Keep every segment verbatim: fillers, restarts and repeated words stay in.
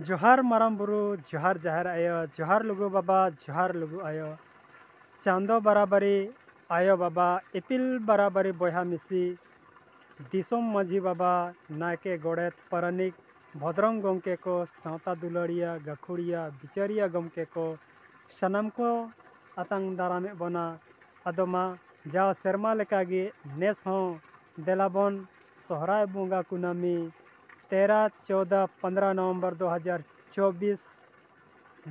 ᱡᱚᱦᱟᱨ ᱢᱟᱨᱟᱝ ᱵᱩᱨᱩ, ᱡᱚᱦᱟᱨ ᱡᱟᱦᱮᱨ ᱟᱭᱳ, ᱡᱚᱦᱟᱨ ᱞᱩᱜᱩ ᱵᱟᱵᱟ, ᱡᱚᱦᱟᱨ ᱞᱩᱜᱩ ᱟᱭᱳ, ᱪᱟᱸᱫᱚ ᱵᱟᱨᱟᱵᱟᱨᱤ ᱟᱭᱳ ᱵᱟᱵᱟ, ᱤᱯᱤᱞ ᱵᱟᱨᱟᱵᱟᱨᱤ ᱵᱚᱭᱦᱟ ᱢᱤᱥᱤ, ᱫᱤᱥᱚᱢ ᱢᱟᱹᱡᱷᱤ ᱵᱟᱵᱟ, ᱱᱟᱭᱠᱮ, ᱜᱚᱰᱮᱛ, ᱯᱟᱨᱟᱱᱤᱠ, ᱵᱷᱚᱫᱽᱨᱚᱝ ᱜᱚᱢᱠᱮ ᱠᱚ, ᱥᱟᱶᱛᱟ ᱫᱩᱞᱟᱹᱲᱤᱭᱟᱹ, ᱜᱟᱹᱠᱷᱩᱲᱤᱭᱟᱹ, ᱵᱤᱪᱟᱹᱨᱤᱭᱟᱹ ᱜᱚᱢᱠᱮ ᱠᱚ, ᱥᱟᱱᱟᱢ ᱠᱚ ᱟᱛᱟᱝ ᱫᱟᱨᱟᱢᱮᱫ ᱵᱚᱱᱟ᱾ ᱟᱫᱚ ᱢᱟ, ᱡᱟᱣ ᱥᱮᱨᱢᱟ ᱞᱮᱠᱟᱜᱮ ᱱᱮᱥ ᱦᱚᱸ ᱫᱮᱞᱟᱵᱚᱱ ᱥᱚᱦᱨᱟᱭ ᱵᱚᱸᱜᱟ ᱠᱩᱱᱟᱹᱢᱤ, ᱛᱮᱨᱚ, ᱪᱳᱫᱟ, ᱯᱚᱱᱫᱽᱨᱚ ᱱᱚᱵᱷᱮᱢᱵᱚᱨ ᱫᱩ ᱦᱟᱡᱟᱨ ᱪᱚᱵᱵᱤᱥ,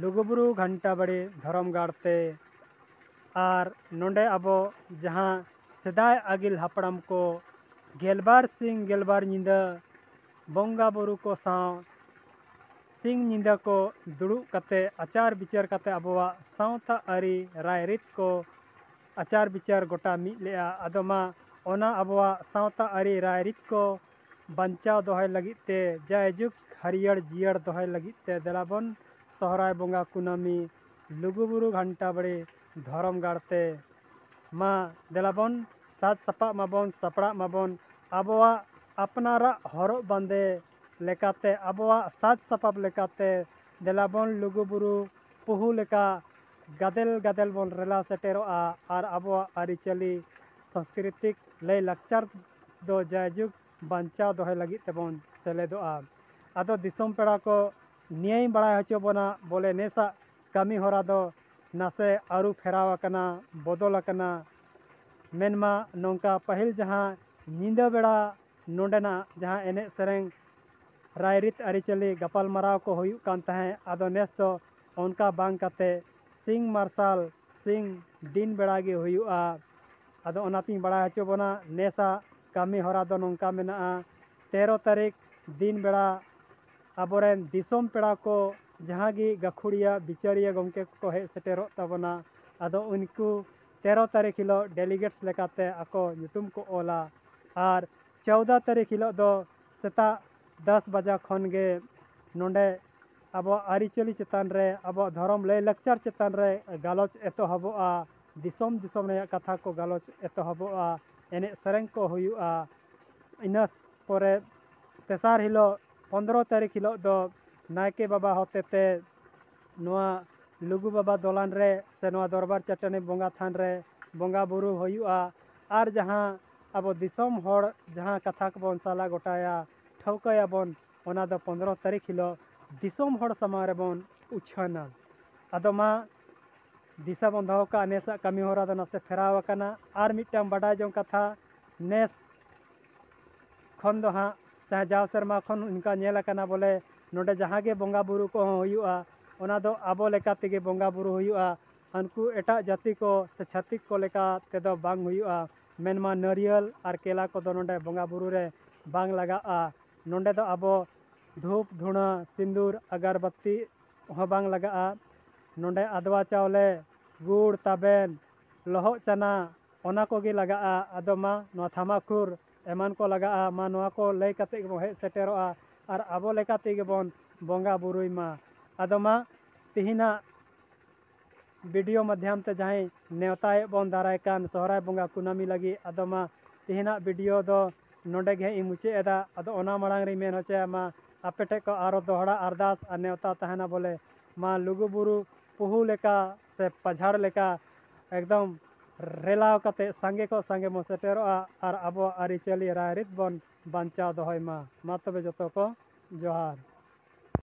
ᱞᱩᱜᱩᱵᱩᱨᱩ ᱜᱷᱟᱱᱴᱟ ᱵᱟᱲᱮ ᱫᱷᱚᱨᱚᱢ ᱜᱟᱲ ᱛᱮ᱾ ᱟᱨ ᱱᱚᱰᱮ ᱟᱵᱚ ᱡᱟᱦᱟᱸ ᱥᱮᱫᱟᱭ ᱟᱹᱜᱤᱞ ᱦᱟᱯᱲᱟᱢ ᱠᱚ ᱜᱮᱞᱵᱟᱨ ᱥᱤᱧ ᱜᱮᱞᱵᱟᱨ ᱧᱤᱫᱟᱹ ᱵᱚᱸᱜᱟ ᱵᱩᱨᱩ ᱠᱚ ᱥᱟᱶ ᱥᱤᱧ ᱧᱤᱫᱟᱹ ᱠᱚ ᱫᱩᱲᱩᱵ ᱠᱟᱛᱮ, ᱟᱪᱟᱨ ᱵᱤᱪᱟᱹᱨ ᱠᱟᱛᱮ, ᱟᱵᱚᱣᱟᱜ ᱥᱟᱶᱛᱟ ᱟᱹᱨᱤ ᱨᱟᱭᱨᱤᱛ ᱠᱚ ᱟᱪᱟᱨ ᱵᱤᱪᱟᱹᱨ ᱜᱚᱴᱟ ᱢᱤᱫ ᱞᱮᱜᱼᱟ᱾ ᱟᱫᱚ ᱢᱟ, ᱚᱱᱟ ᱟᱵᱚᱣᱟᱜ ᱥᱟᱶᱛᱟ ᱟᱹᱨᱤ ᱨᱟᱭᱨᱤᱛ ᱠᱚ ᱵᱟᱧᱪᱟᱣ ᱫᱚᱦᱚᱭ ᱞᱟᱹᱜᱤᱫ ᱛᱮ, ᱡᱟᱭᱡᱩᱜᱽ ᱦᱟᱹᱨᱭᱟᱹᱲ ᱡᱤᱭᱟᱹᱲ ᱫᱚᱦᱚᱭ ᱞᱟᱹᱜᱤᱫ ᱛᱮ, ᱫᱮᱞᱟᱵᱚᱱ ᱥᱚᱦᱨᱟᱭ ᱵᱚᱸᱜᱟ ᱠᱩᱱᱟᱹᱢᱤ ᱞᱩᱜᱩᱵᱩᱨᱩ ᱜᱷᱟᱱᱴᱟ ᱵᱟᱲᱮ ᱫᱷᱚᱨᱚᱢ ᱜᱟᱲ ᱛᱮ᱾ ᱢᱟ ᱫᱮᱞᱟᱵᱚᱱ ᱥᱟᱡᱽ ᱥᱟᱯᱟᱵ ᱢᱟᱵᱚᱱ, ᱥᱟᱯᱲᱟᱜ ᱢᱟᱵᱚᱱ, ᱟᱵᱚᱣᱟᱜ ᱟᱯᱱᱟᱨᱟᱜ ᱦᱚᱨᱚᱜ ᱵᱟᱸᱫᱮ ᱞᱮᱠᱟᱛᱮ, ᱟᱵᱚᱣᱟᱜ ᱥᱟᱡᱽ ᱥᱟᱯᱟᱵ ᱞᱮᱠᱟᱛᱮ ᱫᱮᱞᱟᱵᱚᱱ ᱞᱩᱜᱩᱵᱩᱨᱩ ᱯᱩᱦᱩ ᱞᱮᱠᱟ ᱜᱟᱫᱮᱞ ᱜᱟᱫᱮᱞ ᱵᱚᱱ ᱨᱮᱞᱟ ᱥᱮᱴᱮᱨᱚᱜᱼᱟ ᱟᱨ ᱟᱵᱚᱣᱟᱜ ᱟᱹᱨᱤᱪᱟᱹᱞᱤ, ᱥᱟᱝᱥᱠᱨᱤᱛᱤᱠ ᱞᱟᱹᱭ ᱞᱟᱠᱪᱟᱨ ᱫᱚ ᱡᱟᱭᱡᱩᱜᱽ ᱵᱟᱧᱪᱟᱣ ᱫᱚᱦᱚᱭ ᱞᱟᱹᱜᱤᱫ ᱛᱮᱵᱚᱱ ᱥᱮᱞᱮᱫᱚᱜᱼᱟ᱾ ᱟᱫᱚ ᱫᱤᱥᱚᱢ ᱯᱮᱲᱟ ᱠᱚ, ᱱᱤᱭᱟᱹᱧ ᱵᱟᱲᱟᱭ ᱦᱚᱪᱚ ᱵᱚᱱᱟ ᱵᱚᱞᱮ ᱱᱮᱥᱟᱜ ᱠᱟᱹᱢᱤ ᱦᱚᱨᱟ ᱫᱚ ᱱᱟᱥᱮ ᱟᱹᱨᱩ ᱯᱷᱮᱨᱟᱣ ᱟᱠᱟᱱᱟ, ᱵᱚᱫᱚᱞ ᱟᱠᱟᱱᱟ᱾ ᱢᱮᱱᱢᱟ ᱱᱚᱝᱠᱟ, ᱯᱟᱹᱦᱤᱞ ᱡᱟᱦᱟᱸ ᱧᱤᱫᱟᱹ ᱵᱮᱲᱟ ᱱᱚᱰᱮᱱᱟᱜ ᱡᱟᱦᱟᱸ ᱮᱱᱮᱡ ᱥᱮᱨᱮᱧ, ᱨᱟᱭᱨᱤᱛ ᱟᱹᱨᱤᱪᱟᱹᱞᱤ ᱜᱟᱯᱟᱞᱢᱟᱨᱟᱣ ᱠᱚ ᱦᱩᱭᱩᱜ ᱠᱟᱱ ᱛᱟᱦᱮᱸᱫ, ᱟᱫᱚ ᱱᱮᱥ ᱫᱚ ᱚᱱᱠᱟ ᱵᱟᱝ ᱠᱟᱛᱮ ᱥᱤᱧ ᱢᱟᱨᱥᱟᱞ ᱥᱤᱧ ᱫᱤᱱ ᱵᱮᱲᱟ ᱜᱮ ᱦᱩᱭᱩᱜᱼᱟ᱾ ᱟᱫᱚ ᱚᱱᱟᱛᱤᱧ ᱵᱟᱲᱟᱭ ᱦᱚᱪᱚ ᱵᱚᱱᱟ, ᱱᱮᱥᱟᱜ ᱠᱟᱹᱢᱤ ᱦᱚᱨᱟ ᱫᱚ ᱱᱚᱝᱠᱟ ᱢᱮᱱᱟᱜᱼᱟ, ᱛᱮᱨᱚ ᱛᱟᱹᱨᱤᱠᱷ ᱫᱤᱱ ᱵᱮᱲᱟ ᱟᱵᱚᱨᱮᱱ ᱫᱤᱥᱚᱢ ᱯᱮᱲᱟ ᱠᱚ ᱡᱟᱦᱟᱸ ᱜᱮ ᱜᱟᱹᱠᱷᱩᱲᱤᱭᱟᱹ ᱵᱤᱪᱟᱹᱨᱤᱭᱟᱹ ᱜᱚᱢᱠᱮ ᱠᱚᱠᱚ ᱦᱮᱡ ᱥᱮᱴᱮᱨᱚᱜ ᱛᱟᱵᱚᱱᱟ, ᱟᱫᱚ ᱩᱱᱠᱩ ᱛᱮᱨᱚ ᱛᱟᱹᱨᱤᱠᱷ ᱦᱤᱞᱳᱜ delegates ᱞᱮᱠᱟᱛᱮ ᱟᱠᱚ ᱧᱩᱛᱩᱢ ᱠᱚ ᱚᱞᱟ᱾ ᱟᱨ ᱪᱳᱣᱫᱟ ᱛᱟᱹᱨᱤᱠᱷ ᱦᱤᱞᱳᱜ ᱫᱚ ᱥᱮᱛᱟᱜ ᱫᱚᱥ ᱵᱟᱡᱟ ᱠᱷᱚᱱ ᱜᱮ ᱱᱚᱰᱮ ᱟᱵᱚᱣᱟᱜ ᱟᱹᱨᱤᱪᱟᱹᱞᱤ ᱪᱮᱛᱟᱱ ᱨᱮ, ᱟᱵᱚᱣᱟᱜ ᱫᱷᱚᱨᱚᱢ ᱞᱟᱹᱭ ᱞᱟᱠᱪᱟᱨ ᱪᱮᱛᱟᱱ ᱨᱮ ᱜᱟᱞᱚᱪ ᱮᱛᱚᱦᱚᱵᱚᱜᱼᱟ᱾ ᱫᱤᱥᱚᱢ ᱫᱤᱥᱚᱢ ᱨᱮᱭᱟᱜ ᱠᱟᱛᱷᱟ ᱠᱚ ᱜᱟᱞᱚᱪ ᱮᱛᱚᱦᱚᱵᱚᱜᱼᱟ, ᱮᱱᱮᱡ ᱥᱮᱨᱮᱧ ᱠᱚ ᱦᱩᱭᱩᱜᱼᱟ᱾ ᱤᱱᱟᱹ ᱯᱚᱨᱮ ᱛᱮᱥᱟᱨ ᱦᱤᱞᱳᱜ, ᱯᱚᱱᱫᱽᱨᱚ ᱛᱟᱹᱨᱤᱠᱷ ᱦᱤᱞᱳᱜ ᱫᱚ ᱱᱟᱭᱠᱮ ᱵᱟᱵᱟ ᱦᱚᱛᱮᱛᱮ ᱱᱚᱣᱟ ᱞᱩᱜᱩ ᱵᱟᱵᱟ ᱫᱚᱞᱟᱱ ᱨᱮ ᱥᱮ ᱱᱚᱣᱟ ᱫᱚᱨᱵᱟᱨ ᱪᱟᱹᱴᱟᱹᱱᱤ ᱵᱚᱸᱜᱟ ᱛᱷᱟᱱ ᱨᱮ ᱵᱚᱸᱜᱟ ᱵᱩᱨᱩ ᱦᱩᱭᱩᱜᱼᱟ᱾ ᱟᱨ ᱡᱟᱦᱟᱸ ᱟᱵᱚ ᱫᱤᱥᱚᱢ ᱦᱚᱲ ᱡᱟᱦᱟᱸ ᱠᱟᱛᱷᱟ ᱠᱚᱵᱚᱱ ᱥᱟᱞᱟ ᱜᱚᱴᱟᱭᱟ, ᱴᱷᱟᱹᱣᱠᱟᱹᱭᱟᱵᱚᱱ, ᱚᱱᱟ ᱫᱚ ᱯᱚᱱᱨᱚ ᱛᱟᱹᱨᱤᱠᱷ ᱦᱤᱞᱳᱜ ᱫᱤᱥᱚᱢ ᱦᱚᱲ ᱥᱟᱢᱟᱝ ᱨᱮᱵᱚᱱ ᱩᱪᱷᱟᱹᱱᱟ᱾ ᱟᱫᱚ ᱢᱟ ᱫᱤᱥᱟᱹ ᱵᱚᱱ ᱫᱚᱦᱚ ᱠᱟᱜᱼᱟ, ᱱᱮᱥᱟᱜ ᱠᱟᱹᱢᱤ ᱦᱚᱨᱟ ᱫᱚ ᱱᱟᱥᱮ ᱯᱷᱮᱨᱟᱣ ᱟᱠᱟᱱᱟ᱾ ᱟᱨ ᱢᱤᱫᱴᱟᱝ ᱵᱟᱰᱟᱭ ᱡᱚᱝ ᱠᱟᱛᱷᱟ, ᱱᱮᱥ ᱠᱷᱚᱱ ᱫᱚ ᱦᱟᱸᱜ ᱪᱟᱦᱮ ᱡᱟᱣ ᱥᱮᱨᱢᱟ ᱠᱷᱚᱱ ᱚᱱᱠᱟ ᱧᱮᱞ ᱟᱠᱟᱱᱟ ᱵᱚᱞᱮ ᱱᱚᱰᱮ ᱡᱟᱦᱟᱸ ᱜᱮ ᱵᱚᱸᱜᱟ ᱵᱩᱨᱩ ᱠᱚᱦᱚᱸ ᱦᱩᱭᱩᱜᱼᱟ, ᱚᱱᱟ ᱫᱚ ᱟᱵᱚ ᱞᱮᱠᱟ ᱛᱮᱜᱮ ᱵᱚᱸᱜᱟ ᱵᱩᱨᱩ ᱦᱩᱭᱩᱜᱼᱟ᱾ ᱩᱱᱠᱩ ᱮᱴᱟᱜ ᱡᱟᱹᱛᱤ ᱠᱚ ᱥᱮ ᱪᱷᱟᱹᱛᱤᱠ ᱠᱚ ᱞᱮᱠᱟ ᱛᱮᱫᱚ ᱵᱟᱝ ᱦᱩᱭᱩᱜᱼᱟ᱾ ᱢᱮᱱᱢᱟ ᱱᱟᱹᱨᱭᱟᱹᱞ ᱟᱨ ᱠᱮᱞᱟ ᱠᱚᱫᱚ ᱱᱚᱰᱮ ᱵᱚᱸᱜᱟ ᱵᱩᱨᱩ ᱨᱮ ᱵᱟᱝ ᱞᱟᱜᱟᱜᱼᱟ᱾ ᱱᱚᱰᱮ ᱫᱚ ᱟᱵᱚ ᱫᱷᱩᱯ, ᱫᱷᱩᱬᱟᱹ, ᱥᱤᱸᱫᱩᱨ, ᱟᱜᱟᱨᱵᱟᱹᱛᱤ ᱦᱚᱸ ᱵᱟᱝ ᱞᱟᱜᱟᱜᱼᱟ᱾ ᱱᱚᱰᱮ ᱟᱫᱽᱣᱟ ᱪᱟᱣᱞᱮ, ᱜᱩᱲ, ᱛᱟᱵᱮᱱ, ᱞᱚᱦᱚᱫ ᱪᱟᱱᱟ, ᱚᱱᱟ ᱠᱚᱜᱮ ᱞᱟᱜᱟᱜᱼᱟ᱾ ᱟᱫᱚ ᱢᱟ ᱱᱚᱣᱟ ᱛᱷᱟᱢᱟᱠᱷᱩᱨ ᱮᱢᱟᱱ ᱠᱚ ᱞᱟᱜᱟᱜᱼᱟ᱾ ᱢᱟ ᱱᱚᱣᱟ ᱠᱚ ᱞᱟᱹᱭ ᱠᱟᱛᱮ ᱜᱮᱵᱚᱱ ᱦᱮᱡ ᱥᱮᱴᱮᱨᱚᱜᱼᱟ ᱟᱨ ᱟᱵᱚ ᱞᱮᱠᱟ ᱛᱮᱜᱮ ᱵᱚᱱ ᱵᱚᱸᱜᱟ ᱵᱩᱨᱩᱭ ᱢᱟ᱾ ᱟᱫᱚ ᱢᱟ ᱛᱤᱦᱤᱧᱟᱜ ᱵᱷᱤᱰᱤᱭᱳ ᱢᱟᱫᱽᱫᱷᱚᱢ ᱛᱮ ᱡᱟᱦᱟᱸᱭ ᱱᱮᱣᱛᱟᱭᱮᱫ ᱵᱚᱱ ᱫᱟᱨᱟᱭ ᱠᱟᱱ ᱥᱚᱦᱨᱟᱭ ᱵᱚᱸᱜᱟ ᱠᱩᱱᱟᱹᱢᱤ ᱞᱟᱹᱜᱤᱫ, ᱟᱫᱚ ᱢᱟ ᱛᱤᱦᱤᱧᱟᱜ ᱵᱷᱤᱰᱤᱭᱳ ᱫᱚ ᱱᱚᱰᱮ ᱜᱮ ᱦᱟᱸᱜ ᱤᱧ ᱢᱩᱪᱟᱹᱫ ᱮᱫᱟ᱾ ᱟᱫᱚ ᱚᱱᱟ ᱢᱟᱲᱟᱝ ᱨᱤᱧ ᱢᱮᱱ ᱦᱚᱪᱚᱭᱟ, ᱢᱟ ᱟᱯᱮ ᱴᱷᱮᱱ ᱠᱚ ᱟᱨᱚ ᱫᱚᱦᱲᱟ ᱟᱨᱫᱟᱥ ᱟᱨ ᱱᱮᱣᱛᱟ ᱛᱟᱦᱮᱱᱟ ᱵᱚᱞᱮ, ᱢᱟ ᱞᱩᱜᱩ ᱵᱩᱨᱩ ᱯᱩᱦᱩ ᱞᱮᱠᱟ ᱥᱮ ᱯᱟᱡᱷᱟᱲ ᱞᱮᱠᱟ ᱮᱠᱫᱚᱢ ᱨᱮᱞᱟᱣ ᱠᱟᱛᱮ ᱥᱟᱸᱜᱮ ᱠᱚ ᱥᱟᱸᱜᱮ ᱵᱚᱱ ᱥᱮᱴᱮᱨᱚᱜᱼᱟ ᱟᱨ ᱟᱵᱚᱣᱟᱜ ᱟᱹᱨᱤᱪᱟᱹᱞᱤ ᱨᱟᱭᱨᱤᱛ ᱵᱚᱱ ᱵᱟᱧᱪᱟᱣ ᱫᱚᱦᱚᱭ ᱢᱟ᱾ ᱢᱟ ᱛᱚᱵᱮ ᱡᱚᱛᱚ ᱠᱚ ᱡᱚᱦᱟᱨ᱾